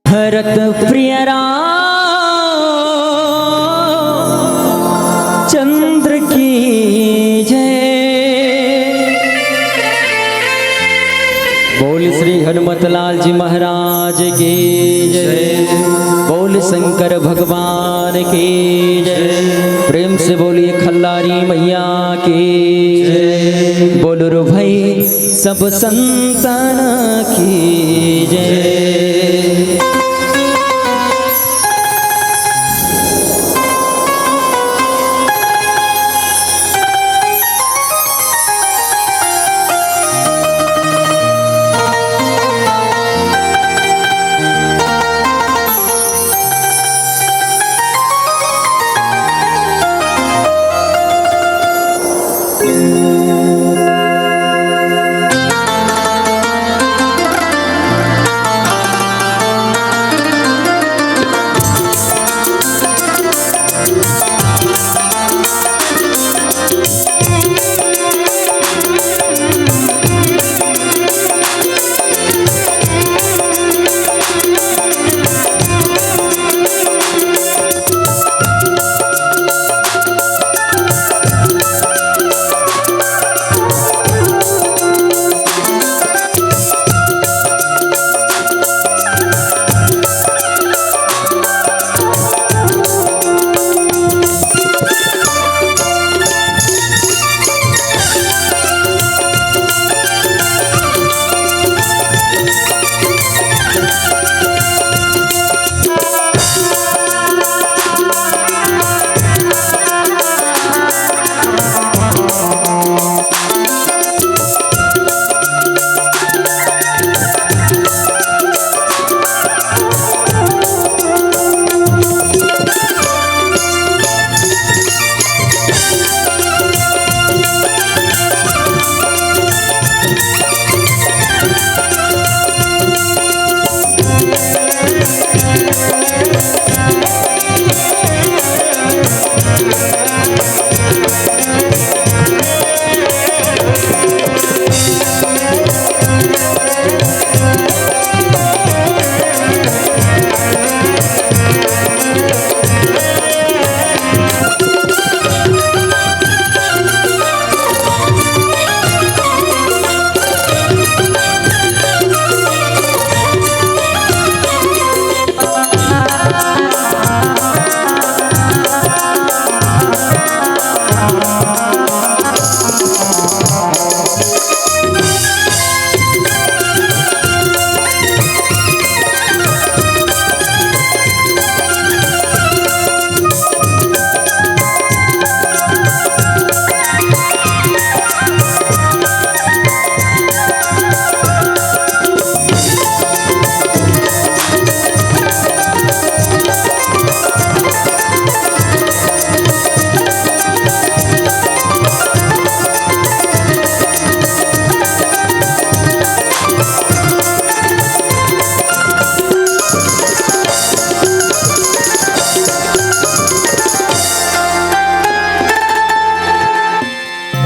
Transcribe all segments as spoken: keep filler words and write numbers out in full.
भरत प्रिय राम चंद्र की जय। बोल श्री हनुमत लाल जी महाराज की जय। बोल शंकर भगवान की जय। प्रेम से बोलिए खल्लारी मैया की जय। बोलो रे भाई सब संतान की जय।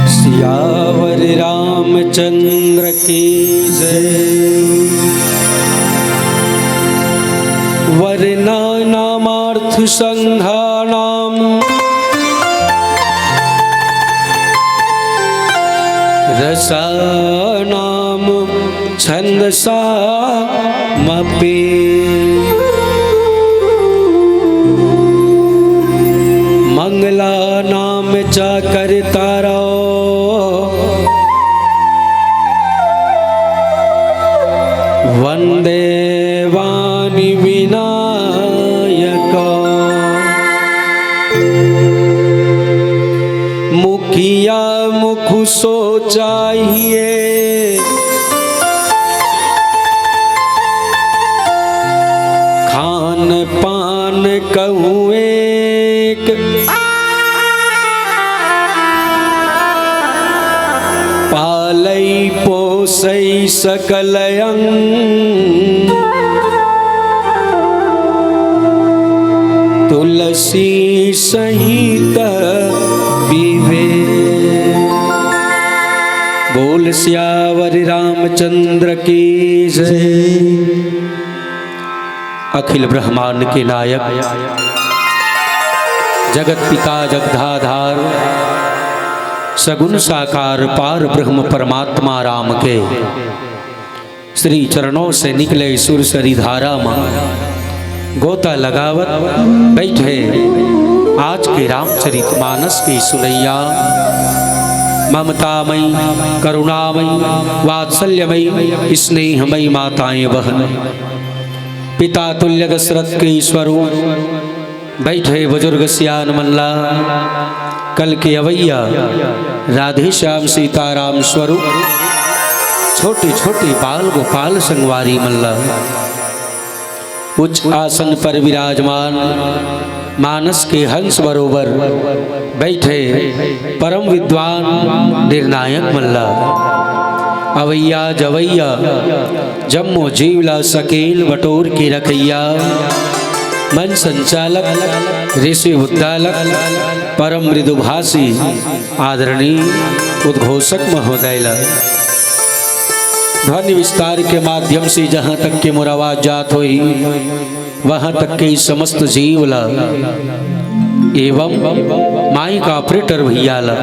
सियावर रामचंद्र की जय। वर्णानामार्थ संघानाम रसानाम छंदसामपि। मंगला नाम च कर्तारौ वंदे वाणी विनायक। मुखिया मुख सो चाहिए, खान पान कहूँ एक, पालई पोसई सकल अंग। तुलसी सहित विवेक। बोल सियावर राम चंद्र की जय। अखिल ब्रह्मांड के नायक, जगत पिता जगधाधार, सगुण साकार पार ब्रह्म परमात्मा राम के श्री चरणों से निकले सुरसरी धारा म गोता लगावत बइठे आज के रामचरित मानस के सुनइया, ममतामयी, करुणामयी, वात्सल्यमयी, स्नेहमयी माताएं बहन, पिता तुल्य दशरथ के स्वरूप बइठे बुजुर्ग सियान मन ला, कल के अवइया राधे श्याम सीताराम स्वरूप छोटे छोटे बाल गोपाल संगवारी मन ला, उच्च आसन पर विराजमान मानस के हंस बरोबर बइठे परम विद्वान निर्णायक मन ला, अवइया जवइया जम्मो जीव ला सकेल बटोर के रखइया, मन संचालक, ऋषि उद्दालक, परम मृदुभाषी आदरणीय उद्घोषक महोदय ला ध्वनि विस्तार के माध्यम से जहाँ तक के मोर आवाज जात होही, वहाँ तक के समस्त जीव ला एवं माइक ऑपरेटर भैया ला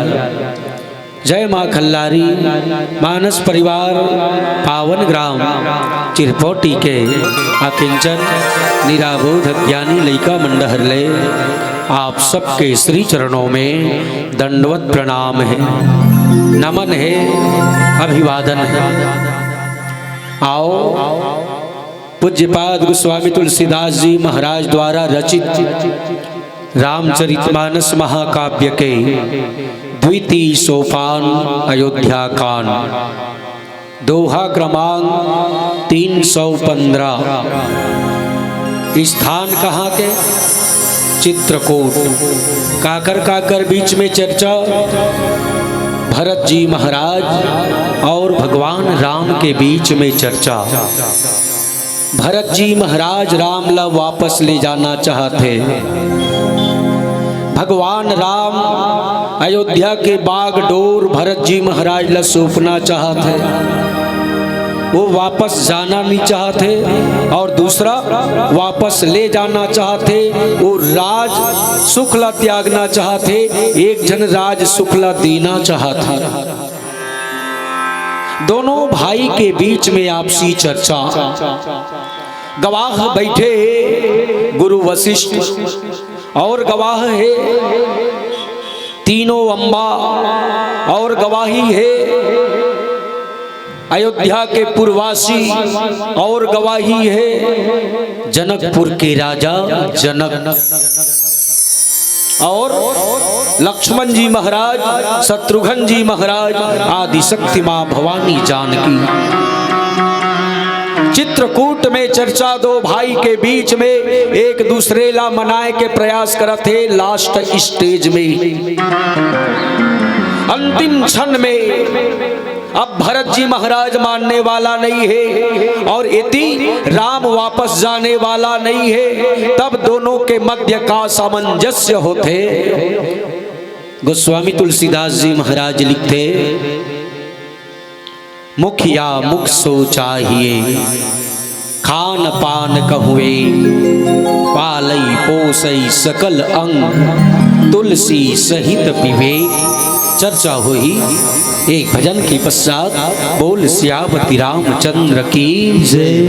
जय माँ खल्लारी, मानस परिवार, पावन ग्राम चिरपोटी के अकिंचन निराबोध ज्ञानी लइका मन डहर ले आप सबके श्री चरणों में दंडवत प्रणाम हे, नमन हे, अभिवादन हे। आओ, पूज्यपाद गोस्वामी तुलसीदास जी महाराज द्वारा रचित रामचरितमानस महाकाव्य के द्वितीय सोपान अयोध्या कांड, दोहा क्रमांक तीन सौ पन्द्रह। स्थान कहाँ के? चित्रकूट। काकर काकर बीच में चर्चा? भरत जी महाराज और भगवान राम के बीच में चर्चा। भरत जी महाराज राम ला वापस ले जाना चाहत हे। भगवान राम अयोध्या के बागडोर भरत जी महाराज ला सौंपना चाहत हे, वो वापस जाना नहीं चाहत हे। और दूसरा, वापस ले जाना चाहत हे, वो राज सुख ला त्यागना चाहत हे, एक झन राज सुख ला देना चाहत हे। दोनों भाई के बीच में आपसी चर्चा। गवाह बइठे हे गुरु वशिष्ठ, और गवाह हे तीनों अम्बा, और गवाही हे अयोध्या के पुरवासी, और गवाही हे जनकपुर के राजा जनक, और लक्ष्मण जी महाराज, शत्रुघ्न जी महाराज, आदि शक्ति माँ भवानी जानकी। चित्रकूट में चर्चा, दो भाई के बीच में एक दूसरे ला मनाए के प्रयास करत हे। लास्ट स्टेज में, अंतिम क्षण में अब भरत जी महाराज मानने वाला नहीं हे और यदि राम वापस जाने वाला नहीं हे, तब दोनों के मध्य का सामंजस्य होथे। गोस्वामी तुलसीदास जी महाराज लिखथे, मुखिया मुख सो चाहिए, खान पान कहुए, पालई पोसई सकल अंग, तुलसी सहित विवेक। चर्चा होही एक भजन के पश्चात। बोल सियावती रामचंद्र की जय।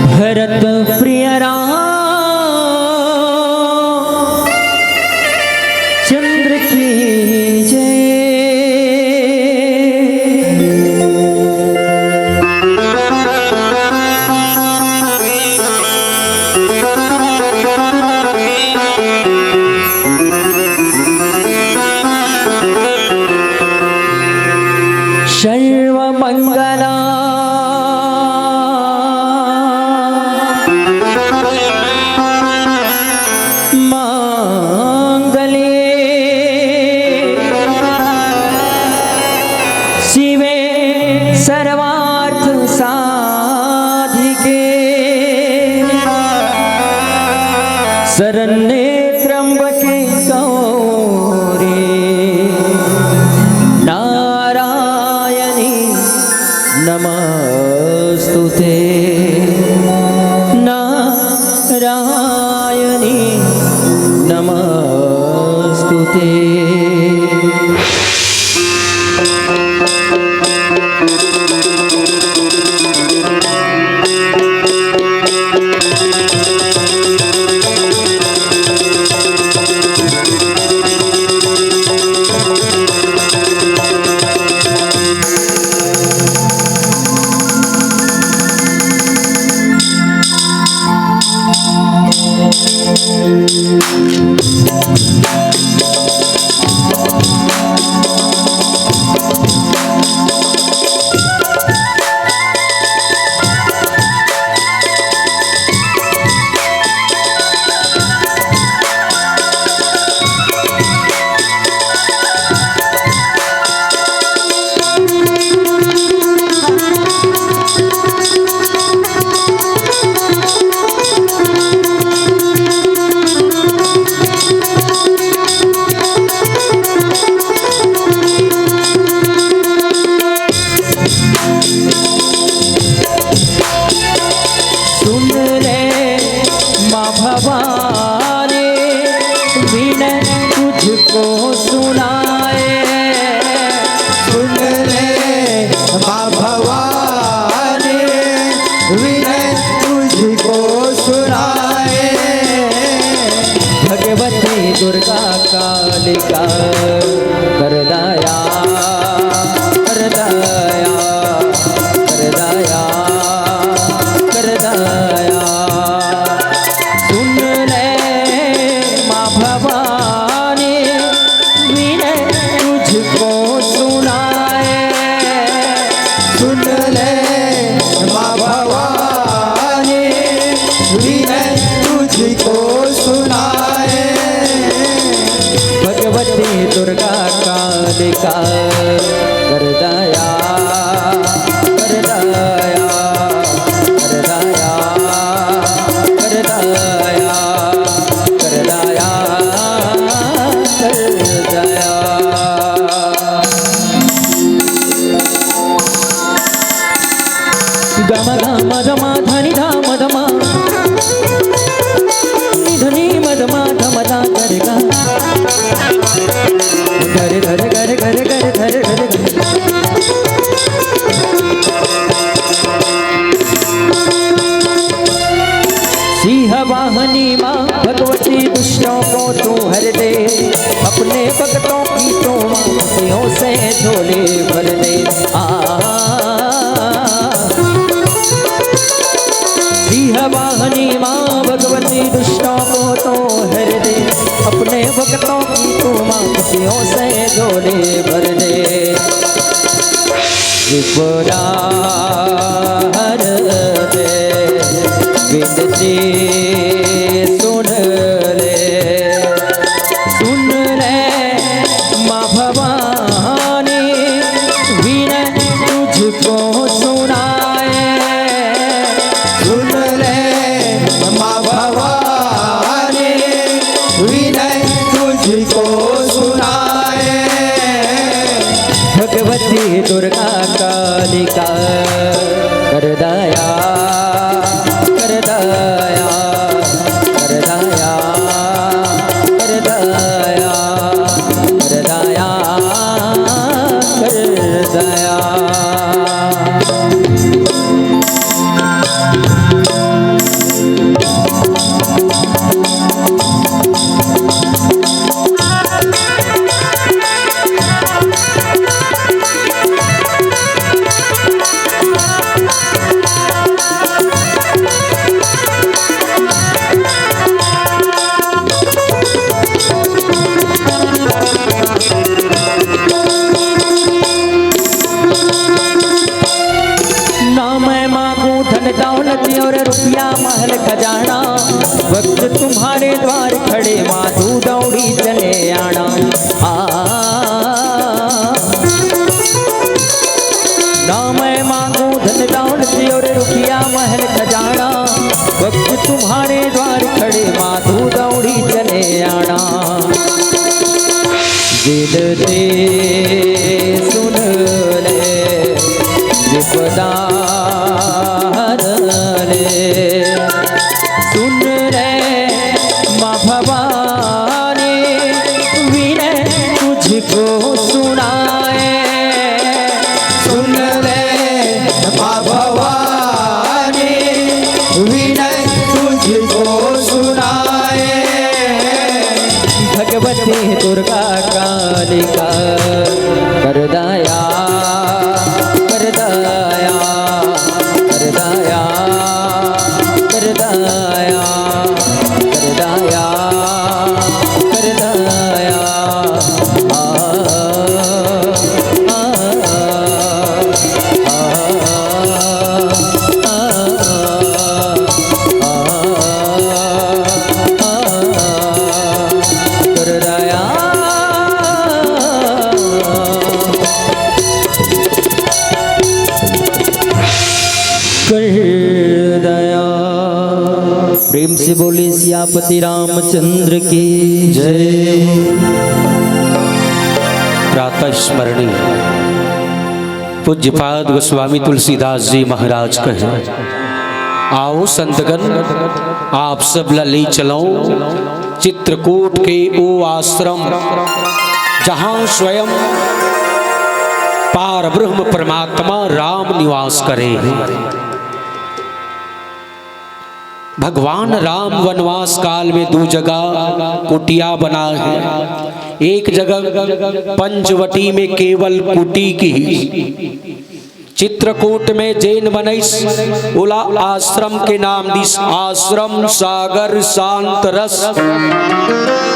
भरत प्रिय राम चंद्र की जय। सर्व मंगला मांगल्ये कालिका, कर दया, कर दया, कर दया, कर दया। सुन ले माँ भवानी, विनय तुझको सुनाए। सुन ले माँ भवानी, विनय तुझको सुनाए। भगवती दुर्गा कालिका, कर दया, कर दया, कर दया, कर दया, कर दया, कर दया। गम गम गम धनि ध म ध म, नि ध नि म ध म ध म ध ग रे ग। ग रे ध रे ग रे ग रे ग रे ध रे ग रे ग रे। सिंह वाहनी माँ भगवती, दुष्टों को तू हर दे, अपने भक्तों की तू माँ खुशियों से झोली भर दे। आ, सिंह वाहनी माँ भगवती, दुष्टों को तू हर दे, अपने भक्तों की तू माँ खुशियों से झोली भर दे। विपदा हर दे, विनती सुन ले, सुन ले माँ भवानी, विनय तुझको सुनाए। सुन ले माँ भवानी, विनय तुझको सुनाए। भगवती दुर्गा कालिका, कर दया, कर दया, कर दया, कर दया, कर दया, कर दया। ना मैं मांगू धन दौलत और रुपया महल खजाना, भक्त तुम्हारे द्वार खड़े माँ तू दौड़ी चले आना। आ, ना मैं मांगू धन दौलत और रुपया महल खजाना, भक्त तुम्हारे द्वार खड़े माँ तू दौड़ी चले आना। विनती सुन ले, विपदा हर ले। सुन ले माँ भवानी, विनय तुझको सुनाए। सुन ले माँ भवानी, विनय तुझको सुनाए। भगवती दुर्गा कालिका, कर दया, कर दया, कर दया, कर दया, कर दया, कर दया। आ, आ, आ, आ, आ, आ, आ, आ, आ, आ, कर दया। कर दया। प्रेम से बोले सियापति रामचंद्र की जय। प्रातः स्मरणीय पूज्यपाद गोस्वामी तुलसीदास जी महाराज कहे, आओ संतगण, आप सब ला ले चलौं चित्रकूट के ओ आश्रम, जहाँ स्वयं पार ब्रह्म परमात्मा राम निवास करे हे। भगवान राम वनवास काल में दू जगह कुटिया बनाए हे। एक जगह पंचवटी में केवल कुटी किहिस। चित्रकूट में जेन बनइस, ओला आश्रम के नाम दिस, आश्रम सागर शांत रस,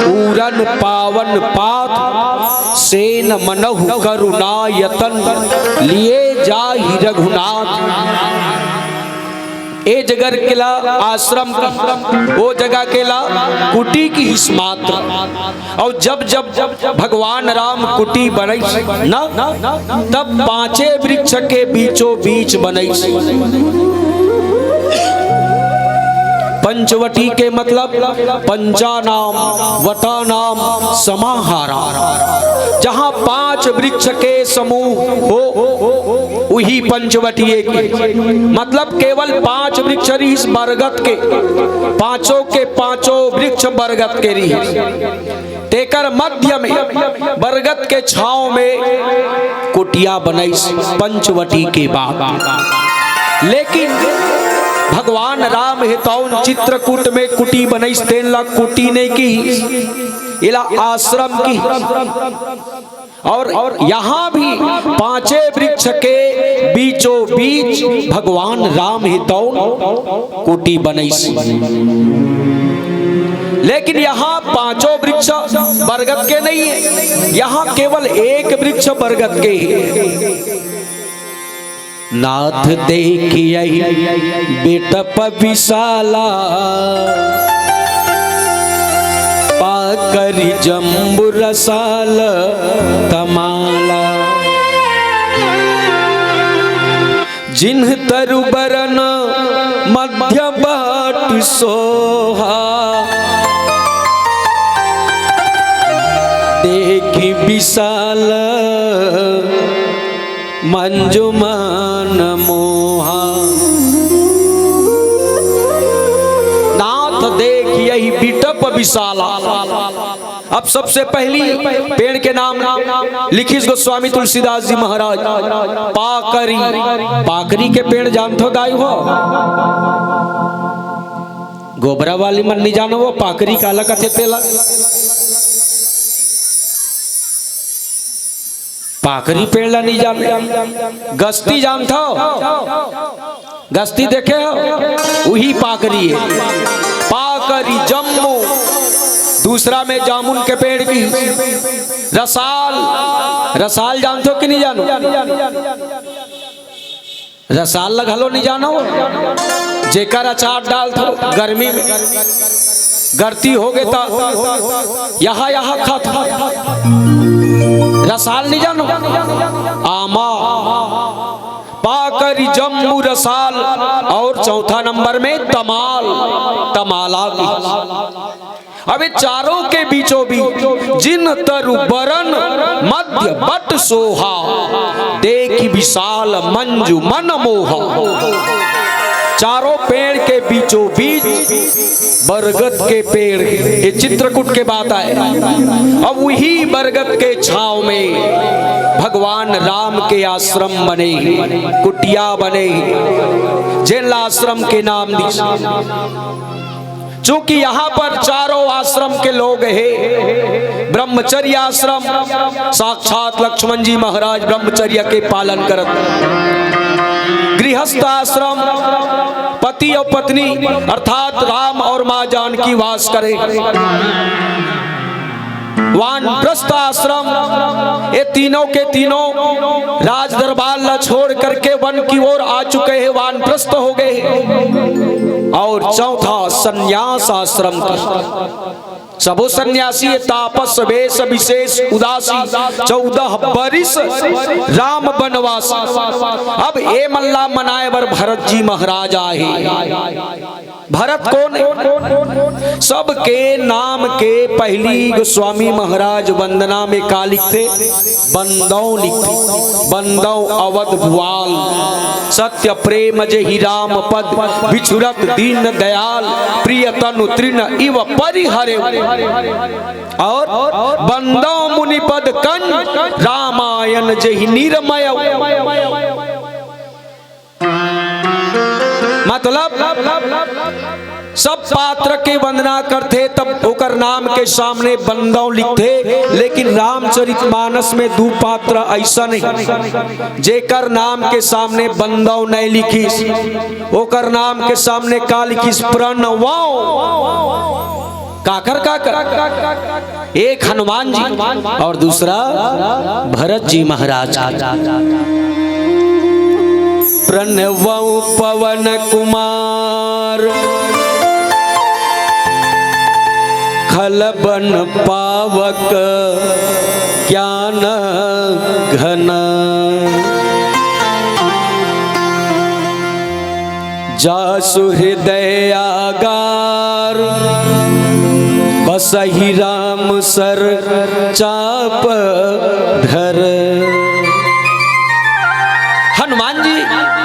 पूरन पावन पाथ, सेन मनहु करुणा यतन, लिए जाहि रघुनाथ। ए जगह के ला आश्रम की, ओ जगह के ला कुटी किहिस मात्र। अउ जब जब भगवान राम कुटी बनइस ना, तब पांचे वृक्ष के बीचों बीच बनइस। पंचवटी के मतलब पंचानाम वटानाम समाहारा, जहां पांच वृक्ष के समूह हो, उही पंचवटी एक। मतलब केवल पांच वृक्ष रिहिस बरगद के, पांचों के पांचों वृक्ष बरगद के रिहिस। तेकर मध्य में बरगद के छांव में कुटिया बनइस पंचवटी के बाद। लेकिन भगवान राम हे तौन चित्रकूट में कुटी बनइस, तेन ला कुटी नहीं किहिस, एला आश्रम किहिस। और यहाँ भी पांचे वृक्ष के बीचों बीच भगवान राम हे तौन कुटी बनइस। लेकिन यहाँ पांचों वृक्ष बरगद के नहीं है, यहाँ केवल एक वृक्ष बरगद के है। नाथ देखियहि बिटप विशाला, पाकरि जम्बु रसाल तमाला। जिन्ह तरु बरन मध्य बाट सोहा, देखि विशाल मंजु मन मोहा। नाथ देखियहि बिटप विशाला। अब सबसे पहली पेड़ के नाम लिखिस गोस्वामी तुलसीदास जी महाराज, पाकरी। पाकरी के पेड़ जानथो दाई हो? गोबरा वाली मन नहीं जानो वो पाकरी काला कथे तेला। पाकरी पेड़ ला नहीं जाने, गस्ती जानथो? गस्ती देखे हो? उही पाकरी है। पाकरी जम्मू, दूसरा में जामुन के पेड़ की रसाल। रसाल जानथो कि नहीं जानो? रसाल ला घलो नहीं जानो, जेकर अचार डालथो गर्मी में, गर्ती हो गे त यहाँ यहाँ खात रसाल नहीं जानो। आमा, पाकरी जम्बू रसाल और चौथा नंबर में तमाल, तमाला की। अब ये चारों के बीचों बीच जिन्ह तरु बरन मध्य बट सोहा, देखि विशाल मंजु मन मोहा। चारों पेड़ के बीचों बीच बरगद के पेड़, ये चित्रकूट के बात आए। अब वही बरगद के छांव में भगवान राम के आश्रम बने, कुटिया बने, जेन ला आश्रम के नाम दी। चूंकि यहाँ पर चारों आश्रम के लोग हे, ब्रह्मचर्य आश्रम, साक्षात लक्ष्मण जी महाराज ब्रह्मचर्य के पालन करत, गृहस्थ आश्रम, पति और पत्नी अर्थात राम और माँ जानकी वास करे। वानप्रस्थ आश्रम, ये तीनों के तीनों राज दरबार ला छोड़ करके वन की ओर आ चुके हैं, वानप्रस्थ हो गए हैं। और चौथा संन्यास आश्रम का, सबो सन्यासी ये तापस वेश विशेष उदासी, चौदह बरिस राम बनवासी। अब ए मन ला मनाए बर भरत जी महाराज आए। भरत कोन हे? सबके नाम के पहिली गोस्वामी महाराज वंदना में का लिखथे? बंदौ लिखथे, बंदौ अवध भुआल। सत्य प्रेम जेहि राम पद, बिछुरत दीन दयाल, प्रिय तनु तृण इव परिहरे। और बंदौ मुनि पद कंज, रामायण जेहि निरमय। मतलब सब पात्र के वंदना करथे, तब ओकर नाम के सामने बंदव लिखथे। लेकिन रामचरित मानस में दू पात्र अइसन हे, जेकर नाम के सामने बंदव नइ लिखिस, ओकर नाम के सामने का लिखिस? प्रणवौ। काकर, काकर? एक हनुमान जी और दूसरा भरत जी महाराज। प्रणवौ पवन कुमार खल बन पावक ज्ञान घन। जासु हृदय आगार बसहि राम सर चाप धर। हनुमान जी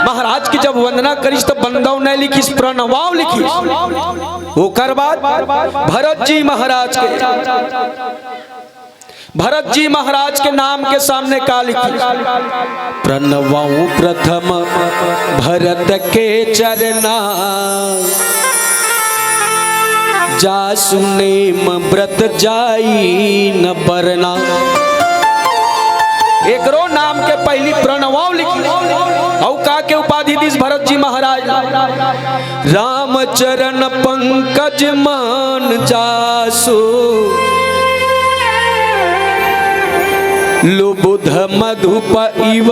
महाराज की जब वंदना करिस, तब बंदव नइ लिखिस, प्रणवौ लिखिस। ओकर बाद भरत जी महाराज के, भरत जी महाराज के नाम के सामने का लिखिस? प्रणवौ प्रथम भरत के चरना, जासु नेम ब्रत जाई न बरना। एकरो नाम के पहिली प्रणवौ लिखिस। अउ का के उपाधि दिस भरत जी महाराज? राम चरण पंकज मान जासु, लुबुध मधुप इव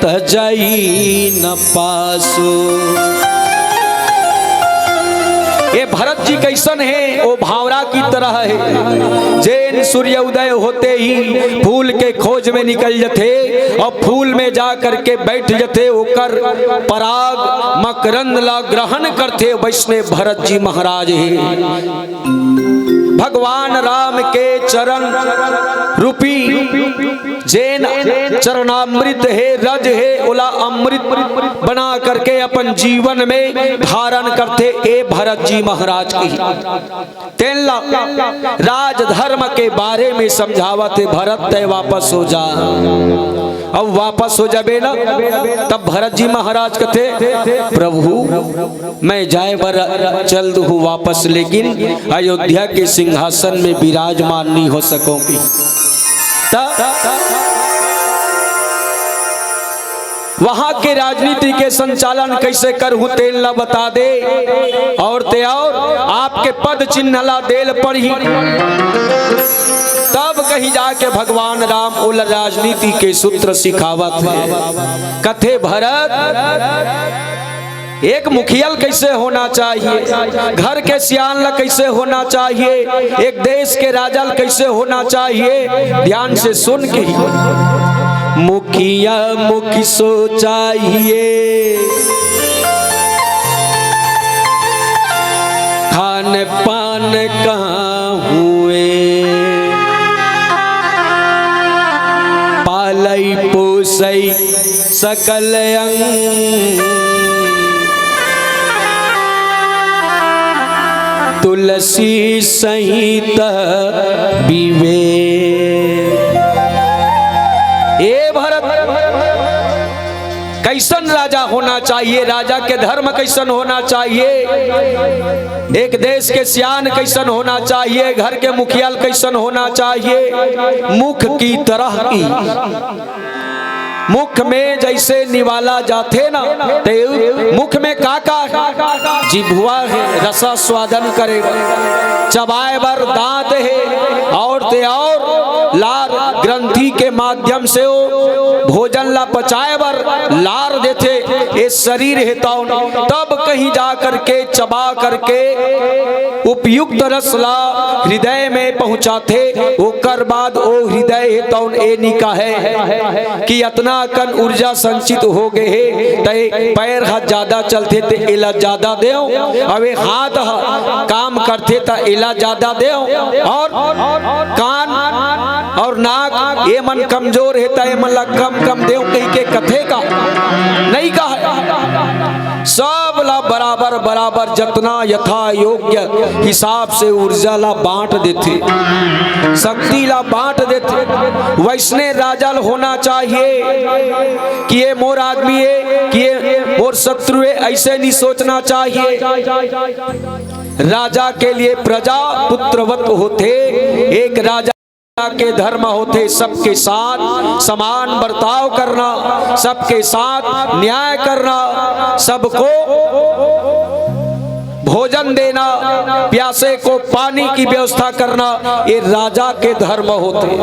तजई न पासु। ये भरत जी कइसन हे? वो भांवरा की तरह हे, जेन सूर्य उदय होते ही फूल के खोज में निकल जथे और फूल में जा करके बैठ जथे, ओकर पराग मकरंद ला ग्रहण करथे, वइसने भरत जी महाराज हे। भगवान राम के चरण रूपी जेन चरणामृत हे, रज हे, ओला अमृत बना करके अपन जीवन में धारण करथे। ए भरत जी महाराज की तेन ला राजधर्म के बारे में समझावत हे, भरत तैं वापस हो जा। अब वापस हो जाबे ना, तब भरत जी महाराज कथे, प्रभु, मैं जाए बर चल दूँ वापस, लेकिन अयोध्या के सिंहासन में विराजमान नहीं हो सकों की। त वहां के राजनीति के संचालन कइसे करहूं, तेन ला बता दे। और ते और आपके पद चिन्ह ला देल पड़ही, तब कहीं जाके भगवान राम ओला राजनीति के सूत्र सिखावत हे। कथे भरत, एक मुखिया ल कइसे होना चाहिए, घर के सियान ल कइसे होना चाहिए, एक देश के राजा ल कइसे होना चाहिए। ध्यान से सुन के ही। मुखिया मुख सो चाहिए, खान पान कहाँ हुए, पालई पोसई सकल अंग। तुलसी सहित विवेक। ए भरत, कइसन राजा होना चाहिए, राजा के धर्म कइसन होना चाहिए, एक देश के सियान कइसन होना चाहिए, घर के मुखिया कइसन होना चाहिए, मुख की तरह की। मुख में जइसे निवाला जाथे ना, ते मुख में का का? जिभुआ हे, रसास्वादन करे बर, चबाए बर दांत हे, और ते और लार ग्रंथि के माध्यम से वो भोजन ला पचाए बर लार देथे। ये शरीर हे तौन, तब कहीं जा करके चबा करके उपयुक्त रस ला हृदय में पहुंचाथे, ओकर बाद ओ हृदय हे तौन ए नी कहे कि अतना कन ऊर्जा संचित हो गए हे, तय पैर हा ज्यादा चलथे ते एला ज्यादा देव, अवे हाथ हा काम करथे त एला ज्यादा देव, और कान और नाक ए मन कमजोर हे त ए मन ला कम कम देव कहि के कथे का? नहीं कहे। सब ला बराबर बराबर जतना यथा योग्य हिसाब से ऊर्जा ला बांट देथे, शक्ति ला बांट देथे। वैसने राजा ल होना चाहिए कि ये मोर आदमी है, कि ये मोर शत्रु है, ऐसे नहीं सोचना चाहिए। राजा के लिए प्रजा पुत्रवत होथे। एक राजा के धर्म होथे सबके साथ समान बर्ताव करना, सबके साथ न्याय करना, सबको भोजन देना, प्यासे को पानी की व्यवस्था करना, ये राजा के धर्म होथे।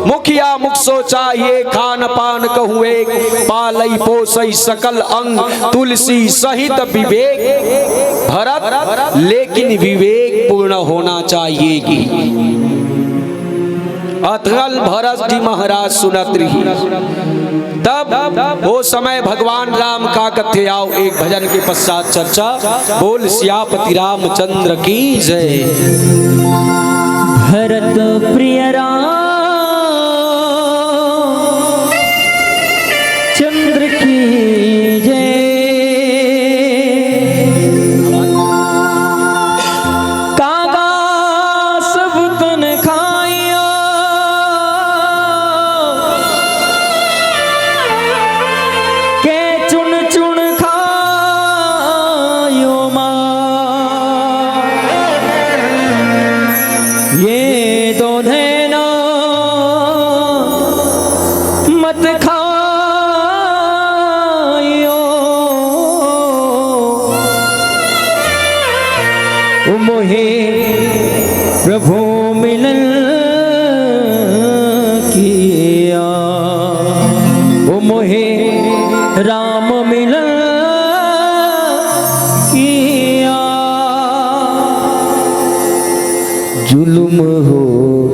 मुखिया मुख सो चाहिए, खान पान कहूँ एक, पालई पोसई सकल अंग, तुलसी सहित विवेक। भरत, लेकिन विवेक पूर्ण होना चाहिए कि अतकन भरत जी महाराज सुनत रहिस। तब वो समय भगवान राम का कथे, आओ एक भजन के पश्चात चर्चा। बोल सियापति रामचंद्र की जय। भरत प्रिय राम चंद्र की जय। कागा सब तन खाइयो, के चुन चुन खायो मार। ये दोनों ना मत खाइयो। ओ मोहे प्रभु मिलन किया, ओ मोहे राम मिलन किया। जुलुम हो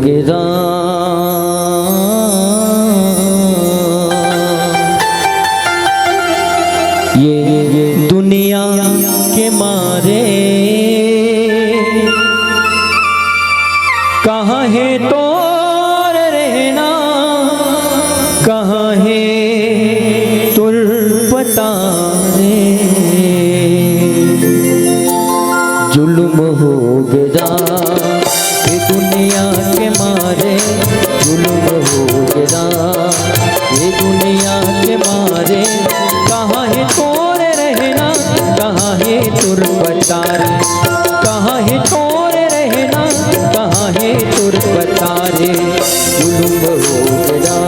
गे राम। ये दुनिया के मारे कहाँ है तोर रहना, कहाँ है तोर पता रे। जुलुम हो गे राम, ये दुनिया के मारे, जुलुम हो गे राम, ये दुनिया के मारे। कहाँ है तोर रहना, कहाँ है तोर पता रे, कहाँ है तोर रहना, कहाँ है तोर पता रे। जुलुम हो गे राम।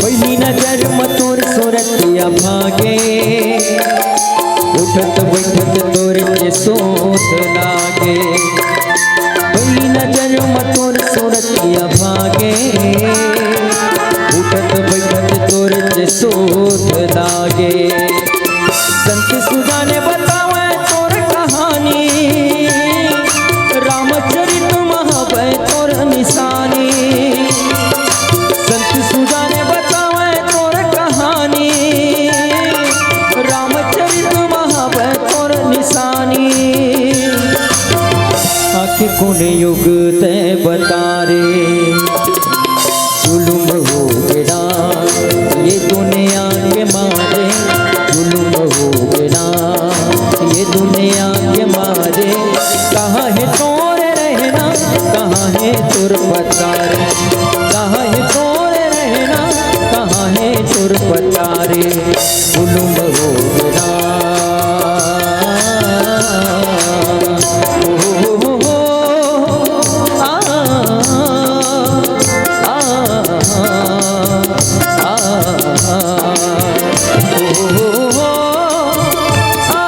पहिली नजर म तोर सूरतिया भागे, उठत बैठत तोर के सोच लागे। पहिली नजर म तोर सूरतिया भागे, उठत बैठत तोर के सोच लागे। संत सुजान बतावै तोर कहानी, रामचरित म हवै तोर निशानी। संत सुजान बतावै तोर कहानी, रामचरित म हवै तोर निशानी। आके कोन युग तै बता रे। जुलुम हो गे राम, ये दुनिया के मारे, जुलुम हो गे राम, ये दुनिया के मारे। कहाँ है तोर रहना, कहाँ है तोर पता रे, कहाँ है तोर रहना, कहाँ है तोर पता रे। जुलुम हो गे राम। ओ हो हो हो। आ, आ, आ, आ, आ, ओ हो हो हो। आ,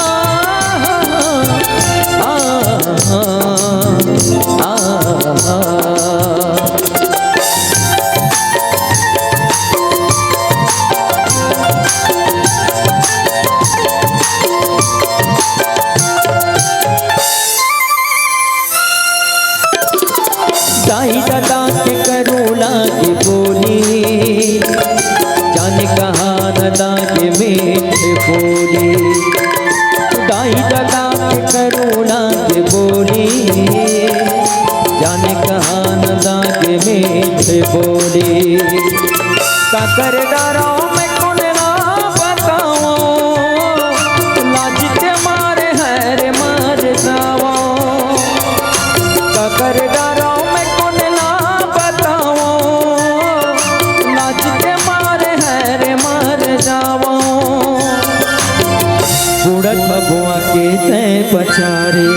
जगा के करुणा के बोली, जाने कहाँ न जाके मीठ बोली। काकर डरो मैं कोन ला बतावों, लाज के मारे हर मर जावों। काकर डरो मैं कोन ला बतावों, लाज के मारे हर मर जावों। बूढ़ा भगवा के तै पचारे,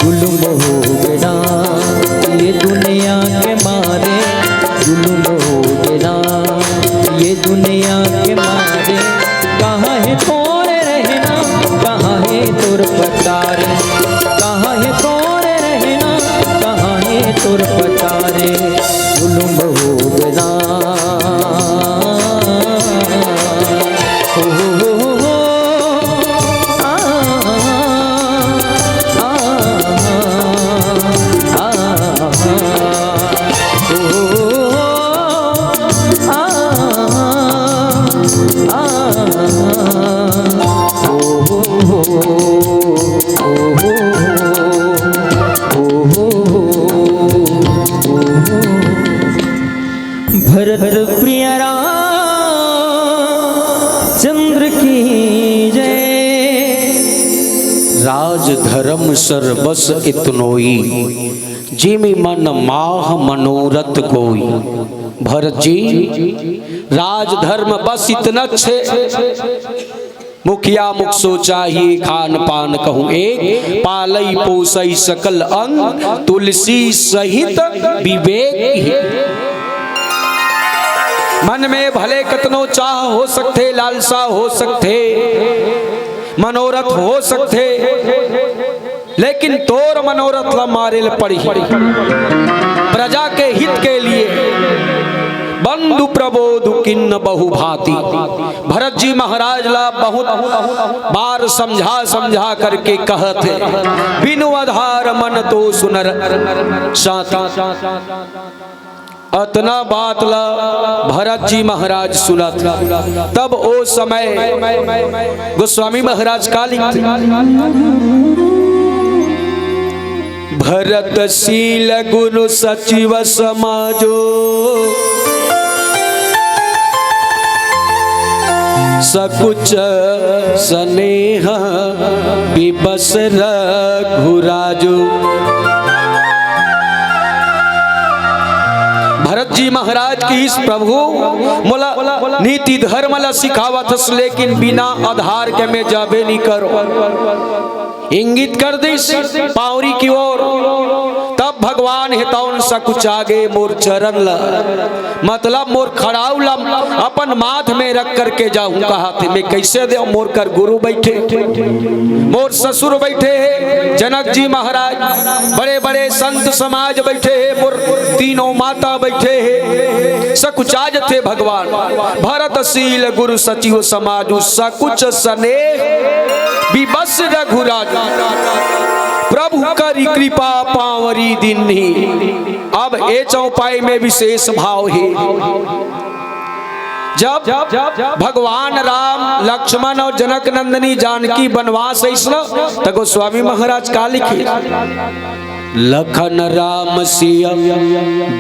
जुलुम हो गे ना ये दुनिया के मारे, जुलुम हो गे ना ये दुनिया के मारे। कहाँ हे तोर रहना, कहाँ हे तोर पचारे, कहाँ हे तोर रहना, कहाँ हे तोर पचारे, जुलुम हो गे ना। ओ हो हो हो हो। आ, आ, आ, आ, आ, ओ, आ, आ, आ, ओ, ओ, ओ, ओ, ओ। भरत प्रिय रामचंद्र की जय। राज धर्म सर बस इतनोई, जिमि मन माह मनोरथ कोई। भरत जी, राज धर्म बस इतनच हे। मुखिया मुख सो चाहिए, खान पान कहूँ एक, पालई पोसई सकल अंग, तुलसी सहित विवेक ही। मन में भले कतनो चाह हो सकथे, लालसा हो सकथे, मनोरथ हो सकथे, लेकिन तोर मनोरथ ला मारे ल पड़ही। प्रजा के हित के लिए बंधु प्रबोध किन्न बहुभांति। भरत जी महाराज ला बहुत बार समझा समझा करके कहत हे, बिनु आधार मन तो सुनर शांति। अतना बात ला भरत जी महाराज सुनत, तब ओ समय गोस्वामी महाराज का लिखथे, भरत शील गुरु सचिव समाजो, सकुच सनेह विबस रघुराजो। भरत जी महाराज कहिस, प्रभु मोला नीति धर्म ला सिखावत हस, लेकिन बिना आधार के मैं जाबे नहीं करो। इंगित कर दिस पावरी की ओर। तब भगवान हे तौन सकुचागे मोर चरण ला, मतलब मोर खड़ाऊ ला अपन माथ में रख करके जाहूं। कहाथे मैं कैसे देव, मोर कर गुरु बैठे, मोर ससुर बैठे हे, जनक जी महाराज, बड़े बड़े संत समाज बैठे हे, मोर तीनों माता बैठे हे। सकुचा जथे भगवान। भरत शील गुरु सचिव समाजु, सकुच सनेह विबस रघुराज। प्रभु करी कृपा पावरी दीन्ही। अब ए चौपाई में विशेष भाव हे। जब भगवान राम, लक्ष्मण और जनक नंदिनी जानकी बनवास अइस न, त गोस्वामी महाराज का लिखे, लखन राम सिय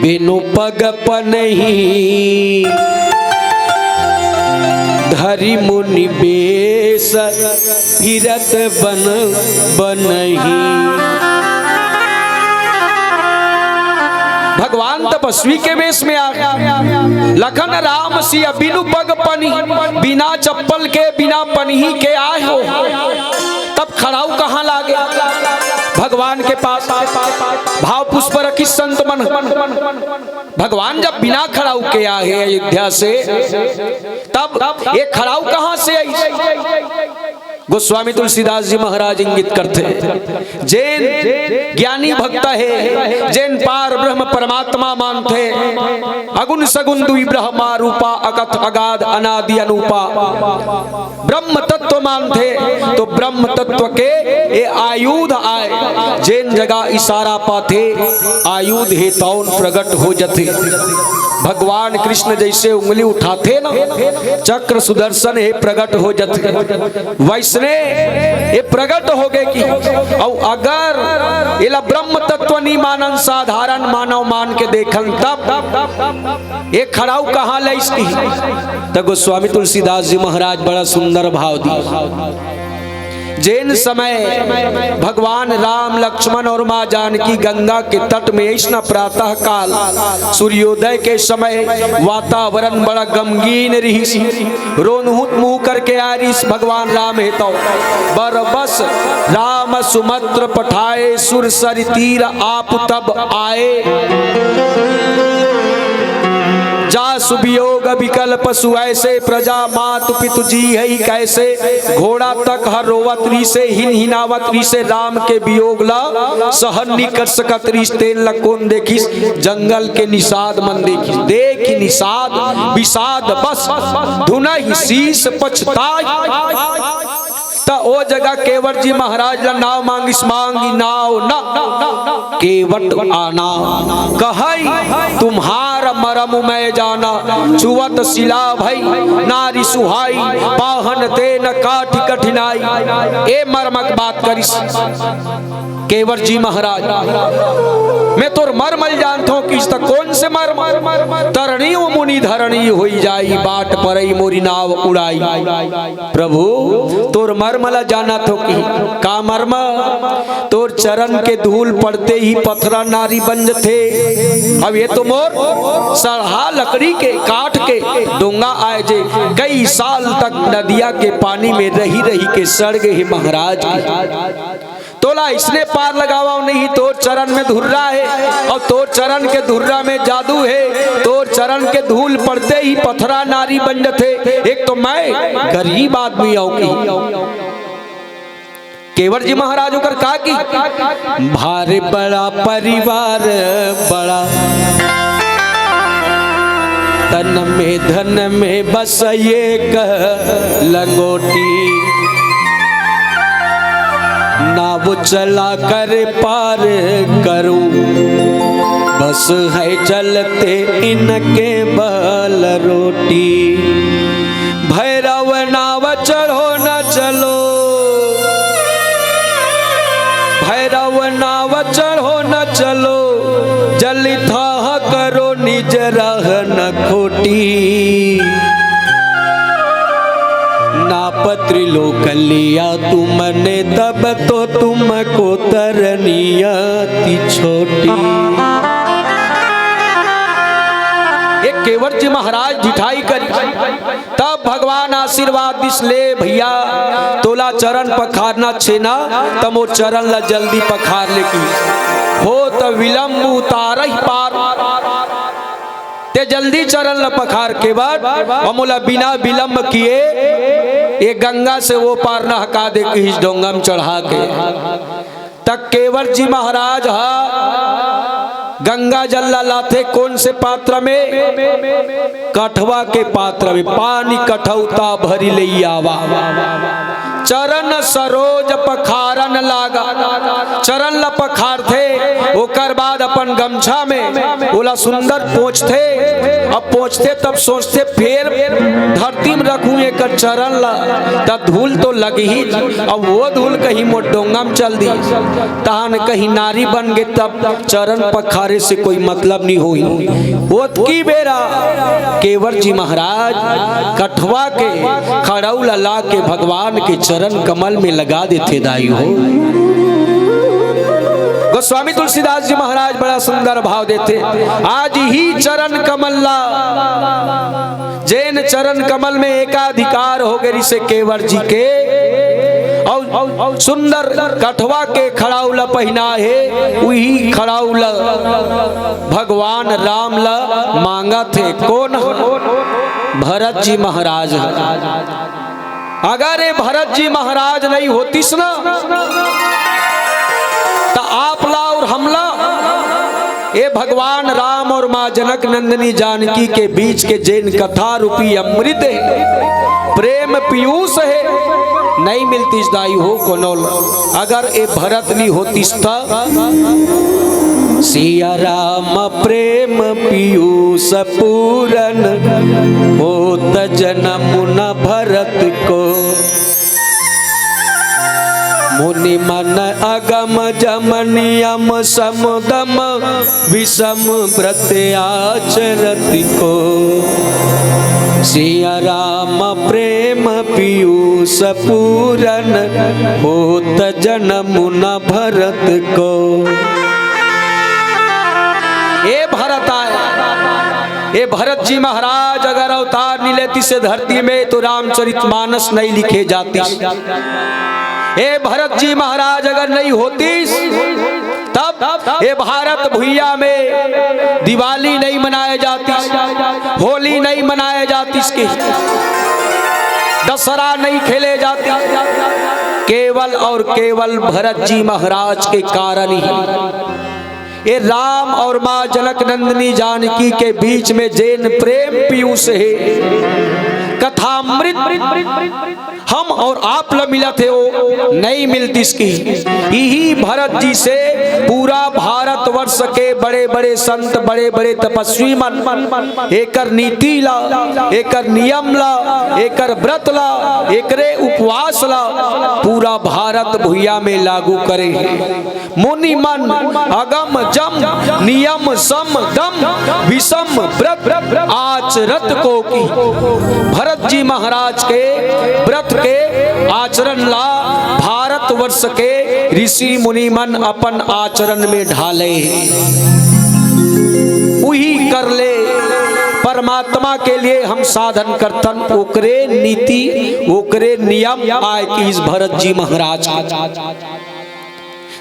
बिनु पग पनही, धरि मुनि बेस फिरत बन बनही। भगवान तपस्वी के वेश में आ, लखन राम सिय बिनु पग पनही, बिना चप्पल के, बिना पनही के आए हो, तब खड़ाऊ कहाँ लागे? भगवान के पास। भाव पुष्प रखी संत मन। भगवान जब बिना खड़ाऊ के आए अयोध्या से, तब ये खड़ाऊ कहाँ से आई? गोस्वामी तुलसीदास जी महाराज इंगित करथे, जेन ज्ञानी भक्त हे, जेन पार ब्रह्म परमात्मा मानथे, अगुन सगुन दुई ब्रह्मा रूपा, अकथ अगाध अनादि अनूपा, ब्रह्म तत्व मानथे, तो ब्रह्म तत्व के ये आयुध आय, जेन जगह इशारा पाथे, आयुध हे तौन प्रगट हो जथे। भगवान कृष्ण जैसे उंगली उठाथे ना, चक्र सुदर्शन हे प्रगट हो जथे। वैसे अइसने ये प्रगट होगे कि, अउ अगर एला ब्रह्म तत्व नी मानन, साधारण मानव मान के देखन, तब ये खड़ाऊ कहाँ लइस की? त गोस्वामी तुलसीदास जी महाराज बड़ा सुंदर भाव दी। जेन समय भगवान राम, लक्ष्मण और माँ जानकी गंगा के तट में अइसना प्रातः काल सूर्योदय के समय वातावरण बड़ा गमगीन रिहिस, रोनहुत मुंह करके आय रिहिस भगवान राम हे तो। बरबस राम सुमंत्र पठाए, सुर सरि तीर आप तब आए। जासु बियोग बिकल पसु ऐसे, प्रजा मातु पितु जीहइ कैसे। घोड़ा तक ह रोवत रिहिसे, हिनहिनावत रिहिसे, राम के बियोग ला सहन नी कर सकत रिहिस। तेन ला कोन देखिस? जंगल के निषाद मन देखिस। देखि निषाद बिषाद बस, धुनहि शीस पछताय। त ओ जगह केवट जी महाराज ला नाव मांगिस, मांगी नाव न केवट आना। कहइ तुम्हार मरम मैं जाना, चुवत सिला भई नारी सुहाई, पाहन ते न काठी कठिनाई। ए मरमक बात करिस केवट जी महाराज। मैं तोर मरम ल जानथों किस त कोन से मरम? तरणी ओ मुनि धरणी होई जाई, बाट परई मोरी नाव उड़ाई। प्रभु, तोर मरम ला जानत हों कि का मरम? तोर चरण के धूल पड़ते ही पथरा नारी बन जथे। अब ये तो मोर सड़हा लकड़ी के, काठ के डोंगा आय, जे कई साल तक नदिया के पानी में रही रही के सड़ गे हे महाराज की। तोला अइसने पार लगावव नहीं, तोर चरण में धुर्रा हे, अउ तोर चरण के धुर्रा में जादू हे। तोर चरण के धूल पड़ते ही पथरा नारी बन जथे। एक तो मैं गरीब आदमी अउ की केवट जी महाराज ओकर का की? भारे बड़ा परिवार बड़ा, तन में धन में बस एक लंगोटी। नाव चला कर पार करूं, बस है चलते इनके बल रोटी। भैरव नाव चढ़ो न चलो, भैरव नाव चढ़ो न चलो, जलि थाह करो निज राह न खोटी। नाप त्रिलोक लिया तुमने, तब तो तुमको तरनी अति छोटी। ये केवट जी महाराज ढिठाई करी, तब भगवान आशीर्वाद दिस, ले भैया, तोला चरण पखारना छे ना, त मोर चरण ला जल्दी पखार ले की। होत विलंब उतारहि पार। ते जल्दी चरण ला पखार केवट, अउ मोला बिना विलंब किए ये गंगा से ओ पार नहका दे किहिस डोंगा म चढ़ा के। त केवट जी महाराज ह गंगा जल ला लाथे कोन से पात्र में? कठवा के पात्र में। पानी कठौता भरि लेई आवा। चरण सरोज पखारन लागा। चरण ला पखारथे, ओकर बाद अपन गमछा में ओला सुंदर पोंछथे। अब पोंछथे तब सोचथे, फेर धरती में रखूं एकर चरण ला, त धूल तो लगही। अब ओ धूल कहीं मोर डोंगा में चल दी, तहान कहीं नारी बन गे, तब चरण पखारे से कोई मतलब नहीं होई। ओतकी बेरा केवट जी महाराज कठवा के खड़ऊ ला ला के भगवान के चरण कमल में लगा देथे दाई हो। गोस्वामी तुलसीदास जी महाराज बड़ा सुंदर भाव देथे, आज ही चरण कमल ला, जेन चरण कमल में एकाधिकार हो गे रिसे केवट जी के, अउ सुंदर कठवा के खड़ाऊ ला पहिना हे, उही खड़ाऊ ला भगवान राम ला मांगत हे। कोन? भरत जी महाराज ह। अगर ये भरत जी महाराज नहीं होतिस ना, त आप ला अउ हमला, ये भगवान राम अउ माँ जनक नंदिनी जानकी के बीच के जेन कथा रूपी अमृत हे, प्रेम पीयूष हे, नहीं मिलतिस दाई हो कोनो ल। अगर ये भरत नहीं होतिस त सिया राम प्रेम पीयूष पूरन होत जनम न भरत को। मुनि मन अगम जम नियम सम दम, विषम व्रत आचरत को। सिया राम प्रेम पीयूष पूरन, होत जन्म न भरत को। ए भरत आय, ए भरत जी महाराज अगर अवतार नहीं लेती से धरती में, तो रामचरित मानस नहीं लिखे जाती। ए भरत जी महाराज अगर नहीं होतीस, तब ए भारत भुइया में दिवाली नहीं मनाए जातीस, होली नहीं मनाए जातीस की, दसरा नहीं खेले जाती। केवल और केवल भरत जी महाराज के कारण ही ए राम और माँ जनक नंदिनी जानकी के बीच में जेन प्रेम पीयूष हे, कथामृत हम और आप ल मिलत हे, वो नहीं मिलतीस की। इही भरत जी से पूरा भारतवर्ष के बड़े-बड़े संत, बड़े-बड़े तपस्वी मन एकर नीति ला, एकर नियम ला, एकर व्रत ला, एकरे उपवास ला पूरा भारत भुइया में लागू करे हे। मुनि मन अगम जम नियम सम दम, विषम व्रत आचरत को की। भरत जी महाराज के व्रत के आचरण ला भारतवर्ष के ऋषि मुनि मन अपन आचरण में ढाले। उही कर ले परमात्मा के लिए हम साधन करथन, ओकरे नीति, ओकरे नियम आय की इस भरत जी महाराज के।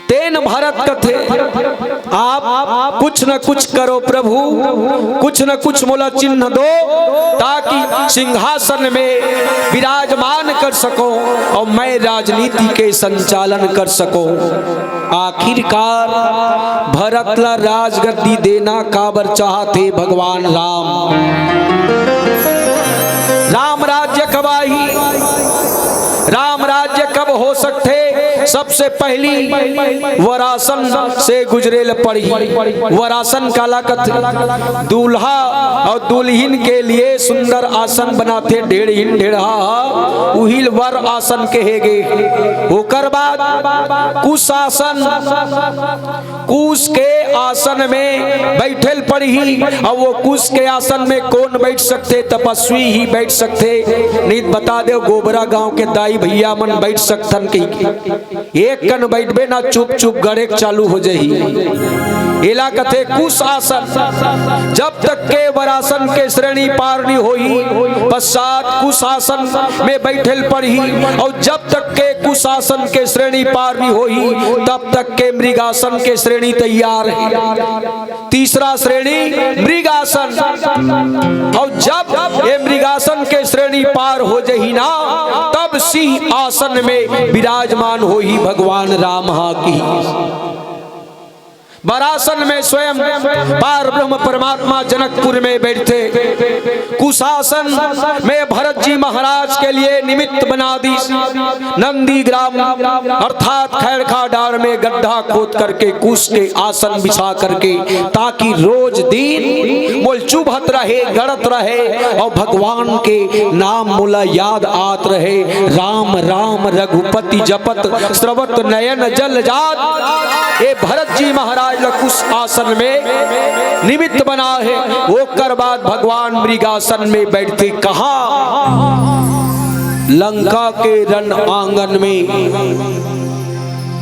तेन भरत कथे, आप कुछ न कुछ करो प्रभु, कुछ न कुछ मोला चिन्ह दो, ताकि सिंहासन में विराजमान कर सको और मैं राजनीति के संचालन कर सको। आखिरकार भरत ला राजगद्दी देना काबर चाहत हे भगवान राम? राम राज्य कब आही? राम राज्य कब हो सकथे? सबसे पहली वरासन से गुजरे ल पड़ही। वरासन काला कथे? दूल्हा और दुल्हिन के लिए सुंदर आसन बनाथे, ढेड़हिन ढेड़हा ह, उही ल वर आसन कहे गे। ओकर बाद कुशासन, कुश के आसन में बैठे ल पड़ही। अब वो कुश के आसन में कौन बैठ सकथे? तपस्वी ही बैठ सकथे। नहीं त बता देव, गोबरा गांव के दाई भैया मन बैठ सकथन कहिके। एक कन बैठबे ना, चुप चुप गड़ेक चालू हो जाही। एला कथे कुश आसन। जब तक के वरासन के श्रेणी पार नहीं होही, पश्चात कुश आसन में बैठे ल पड़ही। और जब तक के कुशासन के श्रेणी पार नहीं होही, तब तक के मृगासन के श्रेणी तैयार हे। तीसरा श्रेणी मृगासन। और जब ये मृगासन के श्रेणी पार हो जही ना, तब सिंह आसन में विराजमान होही भगवान राम हा की। वरासन में स्वयं पार ब्रह्म परमात्मा जनकपुर में बैठथे। कुशासन में भरत जी महाराज के लिए निमित्त बना दी। नंदीग्राम अर्थात खैरखा डार में गड्ढा खोद करके कुश के आसन बिछा करके, ताकि रोज दिन मोल चुभत रहे, गड़त रहे और भगवान के नाम मोला याद आत रहे। राम राम रघुपति जपत, स्रवत नयन जल जात। ए भरत जी महाराज ल कुश आसन में निमित्त बना हे। ओकर बाद भगवान मृगासन में बैठथे। कहाँ? लंका के रण आंगन में।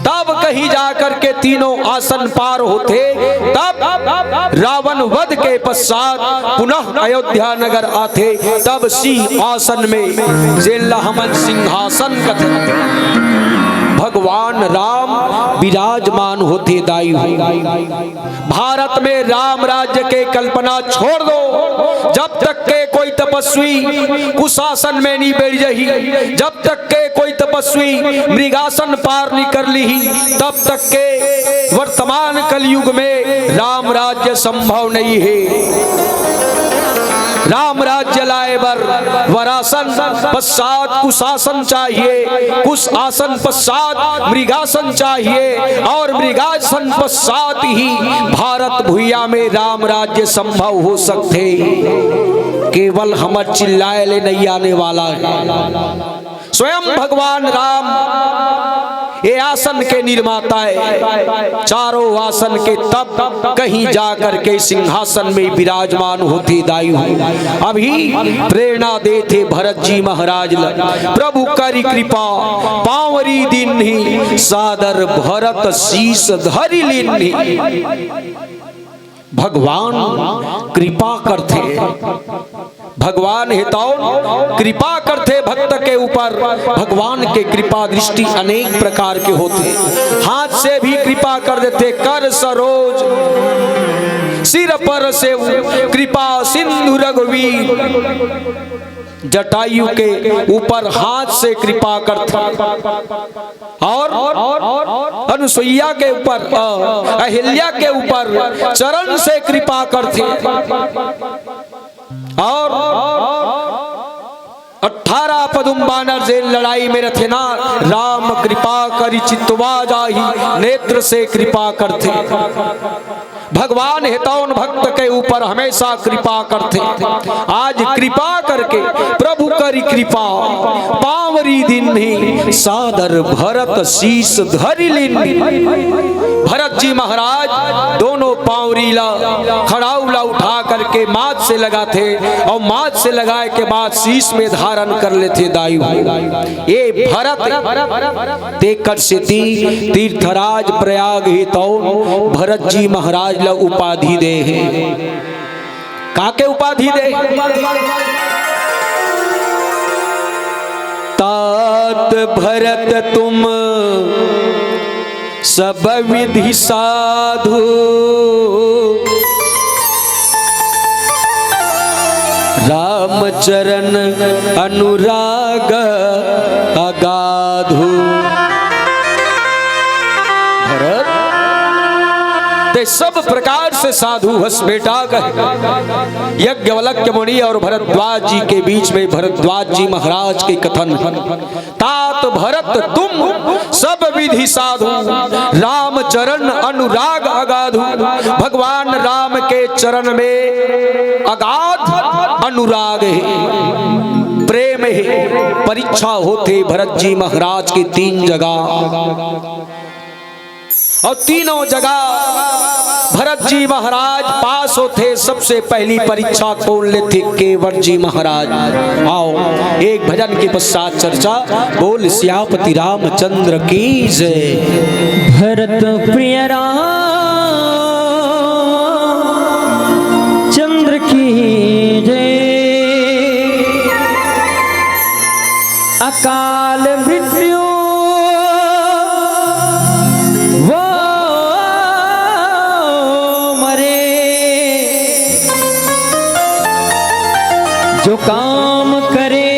तब कहीं जाकर के तीनों आसन पार होथे। तब रावण वध के पश्चात पुनः अयोध्या नगर आथे। तब सिंह आसन में, जेला हमन सिंहासन कथे, भगवान राम विराजमान होथे दाई हो। भारत में राम राज्य के कल्पना छोड़ दो। जब तक के कोई तपस्वी कुशासन में नहीं बैठ जाही, जब तक के कोई तपस्वी मृगासन पार नहीं कर लीही, तब तक के वर्तमान कलयुग में राम राज्य संभव नहीं हे। राम राज्य लाए बर वरासन पश्चात कुशासन चाहिए, कुशासन पश्चात मृगासन चाहिए और मृगासन पश्चात ही भारत भुइया में राम राज्य संभव हो सकथे। केवल हमर चिल्लाए ले नहीं आने वाला हे। स्वयं भगवान राम ये आसन के निर्माता हे, चारों आसन के, तब कहीं जा करके सिंहासन में विराजमान होथे दाई हो। अभी प्रेरणा देथे भरत जी महाराज ल, प्रभु करि कृपा पाँवरी दीन्ही, सादर भरत शीस धरि लीन्ही। भगवान कृपा करथे, भगवान हे तौन कृपा करथे भक्त के ऊपर। भगवान के कृपा दृष्टि अनेक प्रकार के होथे। हाथ से भी कृपा कर देथे, कर सरोज सिर पर सेव, कृपा सिंधु रघुवीर। जटायु के ऊपर हाथ से कृपा करथे और अनुसुईया के ऊपर, अ, अहिल्या के ऊपर चरण से कृपा करथे। और अठारह पदुम बानर जेन लड़ाई में रथे ना, राम कृपा करि चितवा जाहि, नेत्र से कृपा करथे। भगवान हे तौन भक्त के ऊपर हमेशा कृपा करथे। आज कृपा करके प्रभु करि कृपा, पाँवरी दीन्ही, सादर भरत शीस धरि लीन्ही। भरत जी महाराज दोनों पाँवरी ला, खड़ाऊ ला उठा करके माथ से लगाथे और माथ से लगाए के बाद शीस में धारण कर लेथे दाई हो। ये भरत, तेकर सेती तीर्थराज प्रयाग हे तौन भरत जी महाराज ला उपाधि दे हे। काके उपाधि दे? तात भरत तुम सब विधि साधु, राम चरण अनुराग अगाधु। भरत, ते सब प्रकार से साधु हस बेटा, कहे। यज्ञवल्क्य मुनि और भरद्वाज जी के बीच में भरद्वाज जी महाराज के कथन, तात भरत तुम सब विधि साधु, राम चरण अनुराग अगाधु। भगवान राम के चरण में अगाध अनुराग हे, प्रेम हे। परीक्षा होथे भरत जी महाराज के तीन जगह, और तीनों जगह भरत जी महाराज पास होथे। सबसे पहली परीक्षा कौन लेथे? केवर जी महाराज। आओ, एक भजन के पश्चात चर्चा। बोल सियापति रामचंद्र की जय। भरत प्रिय राम चंद्र की जय। अकाल मृत्यु वो मरे, जो काम करे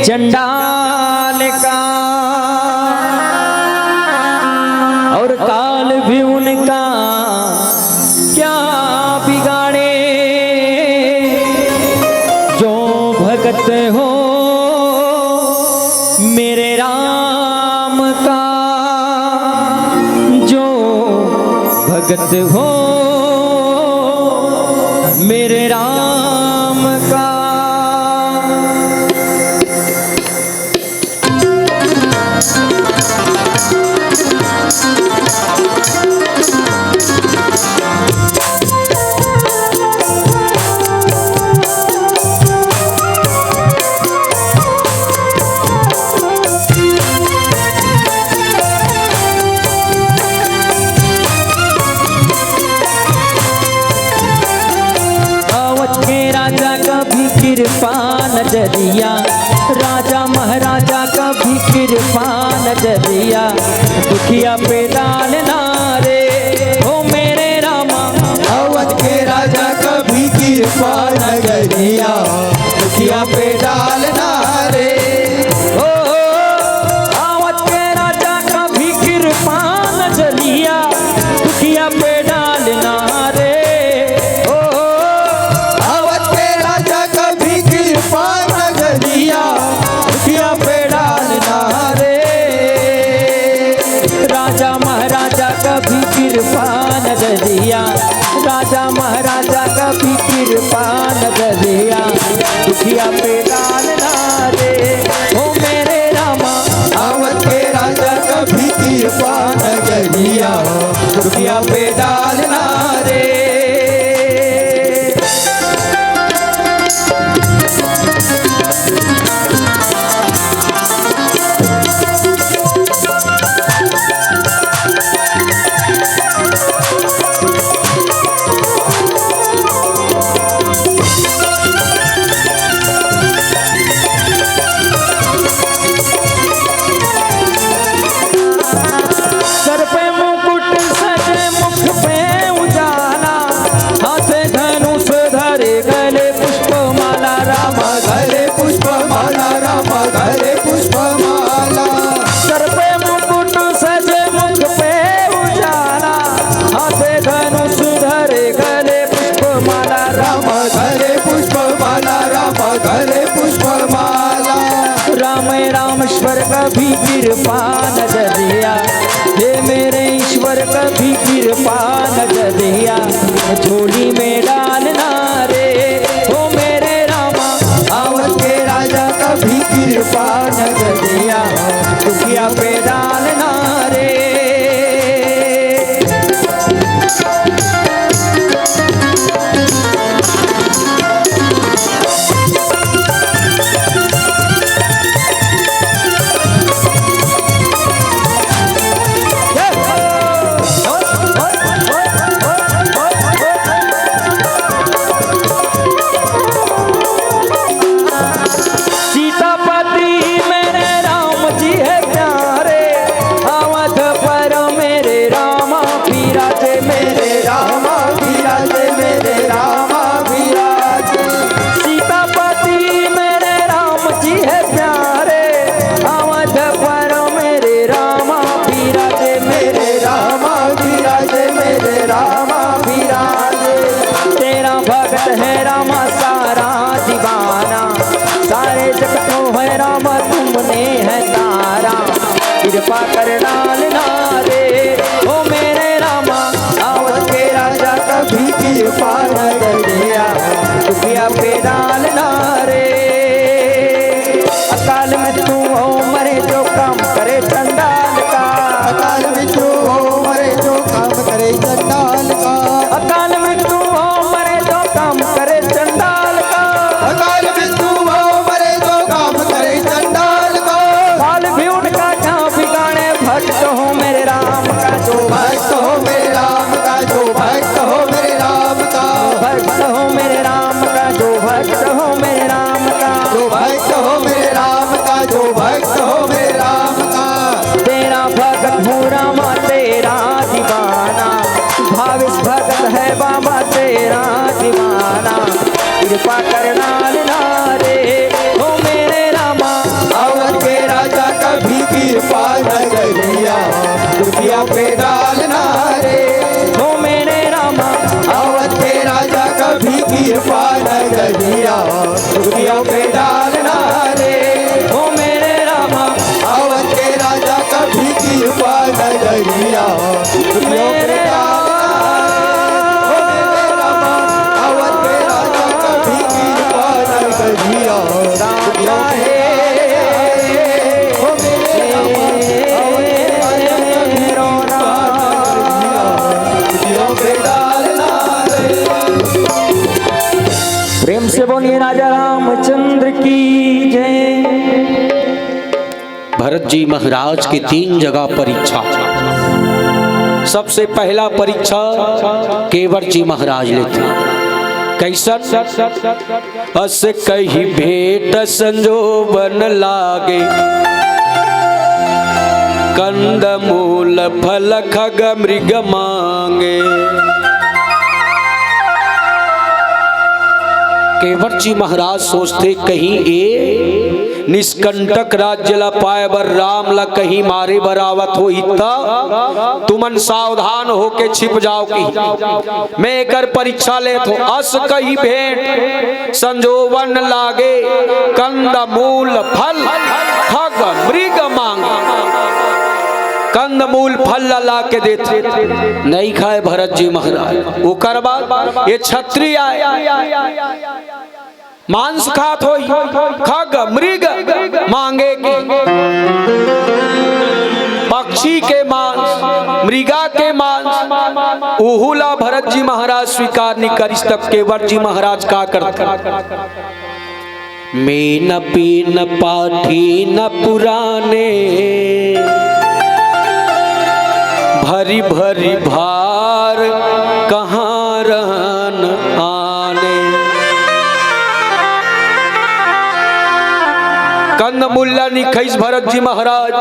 चंडाल का, और काल भी उनका क्या बिगाड़े। जो भगत हो मेरे राम का, जो भगत हो मेरे राम का। अवध के राजा कभी कृपा नजरिया, राजा महाराजा कभी कृपा नजरिया, दुखिया पे डालना रे, ओ मेरे रामा। अवध के राजा कभी कृपा नजरिया, दुखिया पे डालना रे, ओ, अवध के राजा कभी कृपा नजरिया, दुखिया पे डालना रे, ओ, अवध के राजा कभी कृपा नजरिया, दुखिया पे डालना रे। राजा महाराजा कभी कृपा नजरिया, राजा महाराजा कभी कृपा नजरिया, दुखिया पे डालना रे, ओ मेरे रामा। अवध के राजा कृपा नजरिया, दुखिया पे डालना रे। सर पे मुकुट सजे मुख पे उजाला, हाथे धनुष धरे गले पुष्पमाला। राम गले पुष्पमाला, राम गले पुष्पमाला। सर पे मुकुट सजे मुख पे उजाला, हाथे धनुष धरे गले पुष्पमाला। राम गले पुष्पमाला, राम गले पुष्पमाला। राम रामेश्वर कभी कृपा नजरिया, हे मेरे ईश्वर कभी कृपा नजरिया, झोली में डालना रे। ओ मेरे रामा, आवत के राजा कभी कृपा नजरिया, दुखिया पे डालना रे। सीतापति मेरे राम जी है प्यारे, अवध पर मेरे रामा विराजे, मेरे रामा विराजे, मेरे रामा विराजे। सीतापति मेरे राम जी है प्यारे, अवध पर मेरे रामा विराजे, मेरे रामा विराजे, मेरे रामा विराजे। तेरा भगत है रामा सारा दीवाना, सारे जगत को है रामा तुमने है तारा। कृपा कर डालना रे, ओ मेरे रामा, आवत के राजा कभी कृपा नजरिया, दुखिया पे डालना रे। अकाल मृत्यु हो मरे जो काम करे चंडाल का। अकाल मृत्यु हो मरे जो काम करे चंडाल का। अकाल मृत्यु हो मरे जो काम करे चंडाल का। अकाल मृत्यु हो मरे जो काम करे चंडाल का। काल भी उनका क्या बिगाड़े, भक्त हो मेरे राम का जो भक्त हो मेरे राम का, जो भक्त हो मेरे राम का। भक्त हो मेरे राम का, जो भक्त हो मेरे राम का। जो भक्त हो मेरे राम का, जो भक्त हो मेरे राम का। तेरा भगत हूँ रामा तेरा दीवाना, भाविस भगत है बाबा तेरा दीवाना। कृपा करना रे, ओ मेरे रामा, अवध के राजा कभी कृपा नजरिया, दुखिया पे डालना रे। ओ मेरे रामा, अवध के राजा कभी कृपा नजरिया, दुखिया पे डालना रे। ओ मेरे रामा, अवध के राजा कभी कृपा नजरिया, दुखिया पे डालना। ओ मेरे रामा, अवध के राजा कभी कृपा नजरिया, दुखिया पे डालना। ओ मेरे रामा, अवध के राजा कभी कृपा नजरिया, दुखिया पे डालना रे। प्रेम से बोलिए राजा रामचंद्र की जय। भरत जी महाराज के तीन जगह परीक्षा। सबसे पहला परीक्षा केवट जी महाराज लेथे। कैसन? अस कही भेंट संजोवन लागे, कंद मूल फल खग मृग मांगे। केवट जी महाराज सोचथे, कहीं ए निष्कंटक राज्य ला पाए बर राम ला कहीं मारे बर आवत होही, त तुमन सावधान होके छिप जाव कहीं। मैं एकर परीक्षा लेत हों। अस कही भेंट संजोवन लागे, कंद मूल फल खग मृग मांगे। कंद मूल फल ला, ला के देथे, नहीं खाए भरत जी महाराज। ओकर बाद ये छत्री आय, मांस खात होही, खग मृग मांगे की। पक्षी के मांस, मृगा के मांस, उहू ला भरत जी महाराज स्वीकार नइ करिस। तब केवट जी महाराज का करथे? मीन पीन पाठीन पुराने, भरी भरी भार कहारन आने। कंदमूल ला नइ खइस भरत जी महाराज,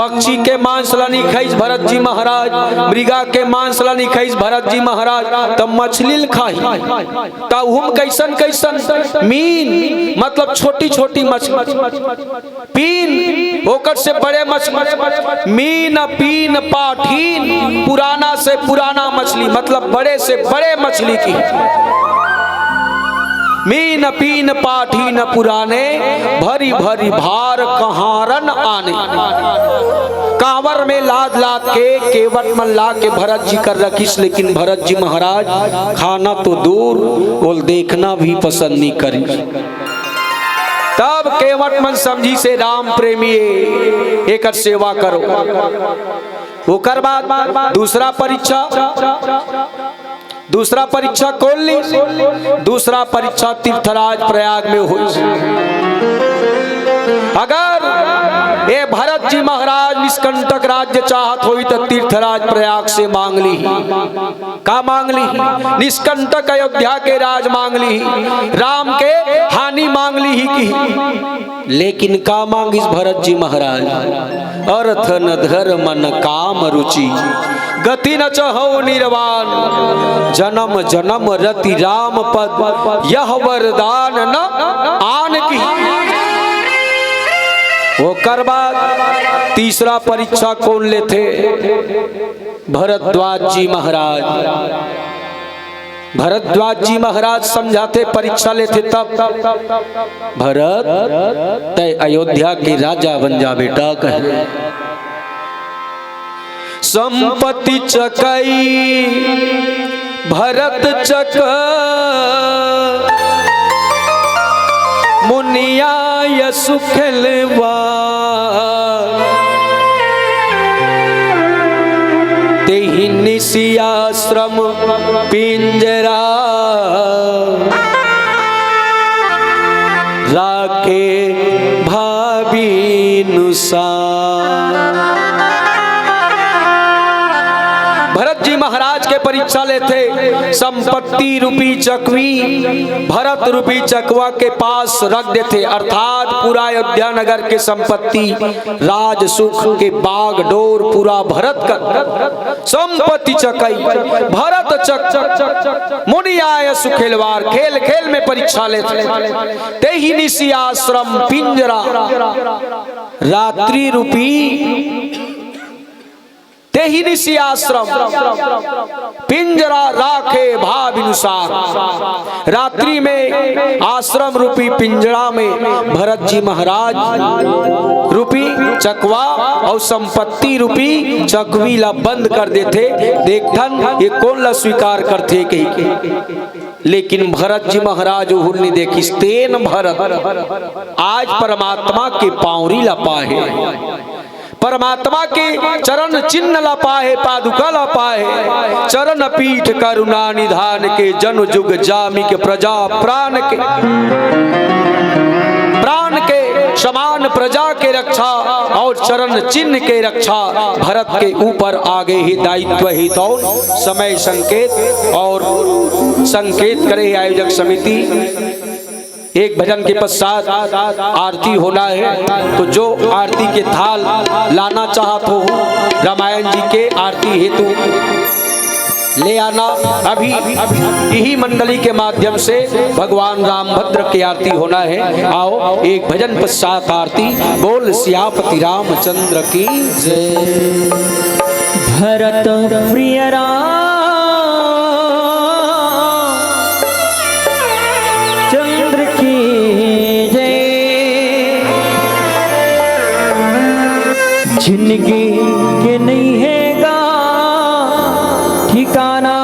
पक्षी के मांस ला नइ खइस भरत जी महाराज, मृगा के मांस ला नइ खइस भरत जी महाराज, त मछली ल खाही। त उहू म कइसन कइसन? मीन, मतलब छोटी छोटी मछली। पीन, ओकर से बड़े मछली। मीन पीन पाठीन, पुराना से पुराना मछली, मतलब बड़े से बड़े मछली की। मीन पीन पाठीन पुराने, भरी भरी भार कहारन आने। कांवर में लाद लाद के केवट मन ला के भरत जी कर रखिस, लेकिन भरत जी महाराज खाना तो दूर, ओला देखना भी पसंद नइ करिस। तब केवट मन समझिस हे राम प्रेमी ए, एकर सेवा करो। ओकर बाद दूसरा परीक्षा, दूसरा परीक्षा कोन लीस? दूसरा परीक्षा तीर्थराज प्रयाग में होइस। अगर ए भरत जी महाराज निष्कंटक राज्य चाहत होही त तीर्थराज प्रयाग से मांग लीही। का मांग लीही? निष्कंटक अयोध्या के राज मांग लीही, राम के हानि मांग लीही किही। लेकिन का मांगिस भरत जी महाराज? अर्थ न धर्म न काम रुचि, गति न चहौ निर्वाण, जन्म जन्म रति राम पद, यह वरदान न आन किही। ओकर बाद तीसरा परीक्षा कोन लेथे? भरद्वाज जी महाराज। भरद्वाज जी महाराज समझाथे, परीक्षा लेथे तब, "भरत, तैं अयोध्या के राजा बन जा बेटा," कहे। संपत्ति चकई भरत चक, मुनिया यशु खेलवा। तेहि निसि आश्रम पिंजरा, राखे भाविनुसार। भरत जी महाराज के परीक्षा लेथे, संपत्ति रूपी चकवी भरत रूपी चकवा के पास रख देथे, अर्थात पूरा अयोध्या नगर के संपत्ति, राज सुख के बागडोर पूरा भरत कर। संपत्ति चकई भरत चक, मुनि आय सुखेलवार, खेल खेल में परीक्षा लेथे। तेहि निसि आश्रम पिंजरा, रात्रि रूपी, तेहि निसि आश्रम पिंजरा राखे भाविनुसार। रात्रि में आश्रम रूपी पिंजरा में भरत जी महाराज रूपी चकवा अउ संपत्ति रूपी चकवी ला बंद कर देथे। देखथन ये कोन ला स्वीकार करथे कहिके। लेकिन भरत जी महाराज उहू ल नइ देखिस। तेन भरत आज परमात्मा के पांवरी ला पाहे, परमात्मा के चरण चिन्ह ला पाहे, पादुका ला पाहे। चरण पीठ करुणा निधान के, जन जुग जामिक प्रजा प्राण के, प्राण के समान प्रजा के रक्षा अउ चरण चिन्ह के रक्षा भरत के ऊपर आगे हे, दायित्व हे। तो समय संकेत अउ संकेत करे हे आयोजक समिति। एक भजन के पश्चात आरती होना हे, तो जो आरती के थाल लाना चाहत हो रामायण जी के आरती हेतु, ले आना। अभी इही मंडली के माध्यम से भगवान रामभद्र के आरती होना हे। आओ, एक भजन पश्चात आरती। बोल सियापति रामचंद्र की जय। भरत प्रिय राम चंद्र की जय। जिनगी के नइ हे गा ठिकाना,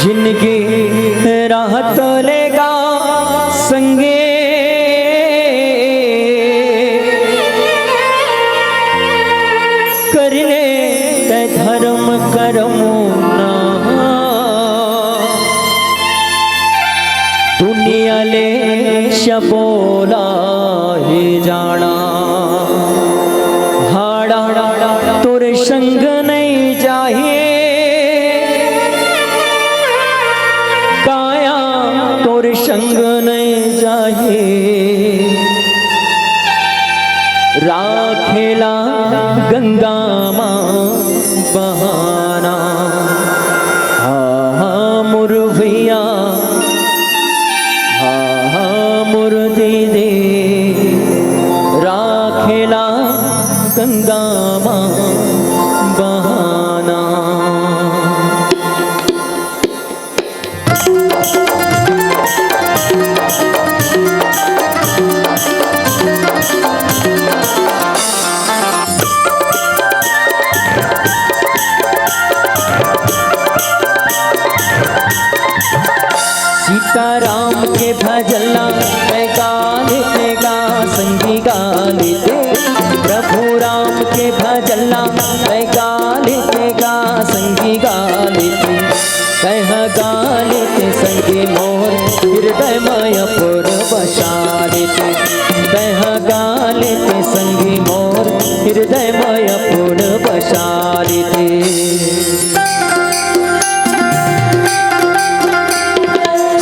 जिनगी राह तो ले गा संगे। करमुना दुनिया ले शबोला ही जाना। हाड़ा तोर संग नहीं जाही, काया तोर संग नहीं जाही। राखेला गंगा माँ बहाना। हा, हा, मोर भैया, हा, हा, मोर दीदी, राखेला गंगा माँ बहाना। सीताराम के भजन ला तैं गा लेते गा, संगी गा लेते। प्रभु राम के भजन ला तैं गा लेते गा, संगी गा लेते। तैं गा लेते संगी मोर, हृदय माया पुर बसा लेते। तैं गा लेते संगी मोर, हृदय माया पुर बसा लेते।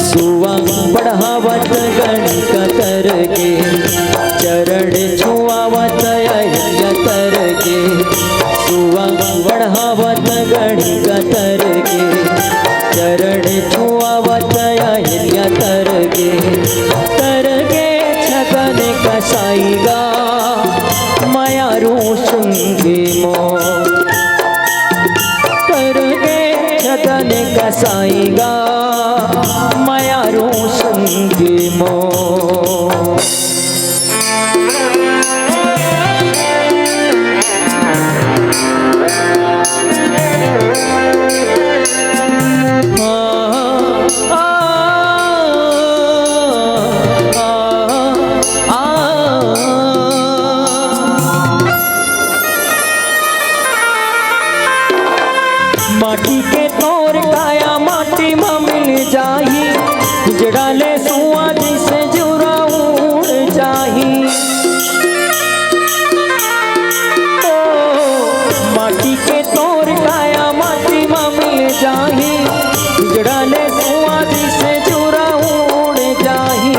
सुवा बढ़ावत गण कतर के, चरण छुआवत अहिल्या तर के। सुवा बढ़ावत गण कतर के, चरण छुआवत अहिल्या तर के। तर के छगन कसाई गा, मायारू संगी मोर। कर दे छगन कसाई गा, मायारू संगी मोर। माटी के तोर काया माटी म मिल जाही, उजड़ा ले सुआ जइसे जुरा उड़ जाही। ओ, माटी के तोर काया माटी म मिल जाही, उजड़ा ले सुआ जइसे जुरा उड़ जाही।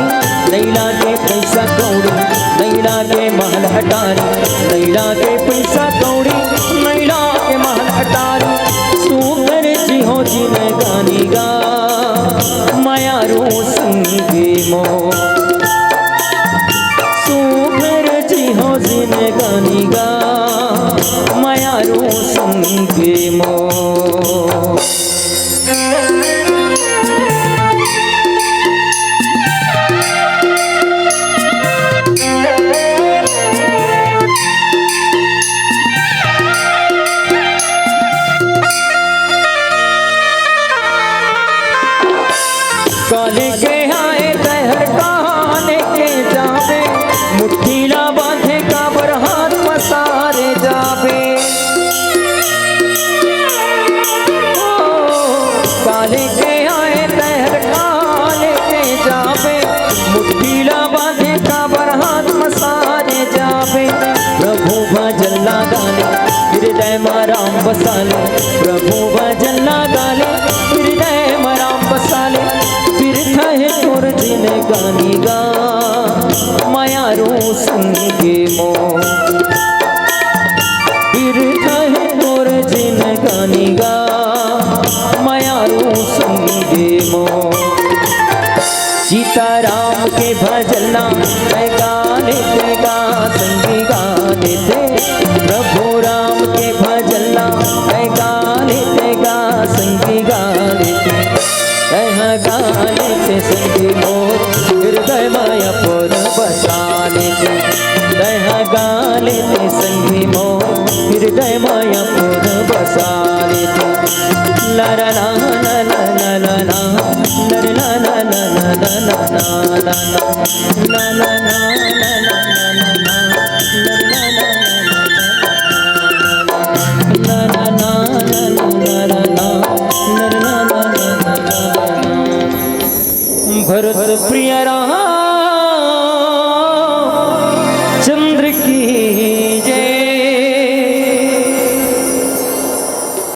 नइ लागे पइसा कौड़ी, नइ लागे महल अटारी, नइ लागे पइसा कौड़ी, नइ लागे महल अटारी। सुघर जिहो जिनगानी गा, मायारू संगी मोर। सुघर जिहो जिनगानी गा, मायारू संगी मोर। काले के आए तैं हर कहाने के जाबे, मुट्ठी ला बांधे काबर हाथ पसारे जाबे। ओ, काले के आए तैं हर कहाने के जाबे, मुट्ठी ला बांधे काबर हाथ पसारे जाबे। प्रभु भजन ला गा ले, हृदय मा राम बसा ले। प्रभु भजन ला गा ले, हृदय मा राम बसा ले। बिरथा हे तोर जिनगानी गा, मायारू संगी मोर। बिरथा हे तोर जिनगानी गा, मायारू संगी मोर। सीताराम के भजन ला तैं गा लेते गा, संगी गा लेते। प्रभु राम के भजन ला तैं गा लेते गा, संगी गा लेते। तैं गा लेते संगी मोर, हृदय माया पुर बसा लेते। तैं गा लेते संगी मोर, हृदय माया पुर बसा लेते। ला ला ला ला ला ला ला ला। रस प्रिय राम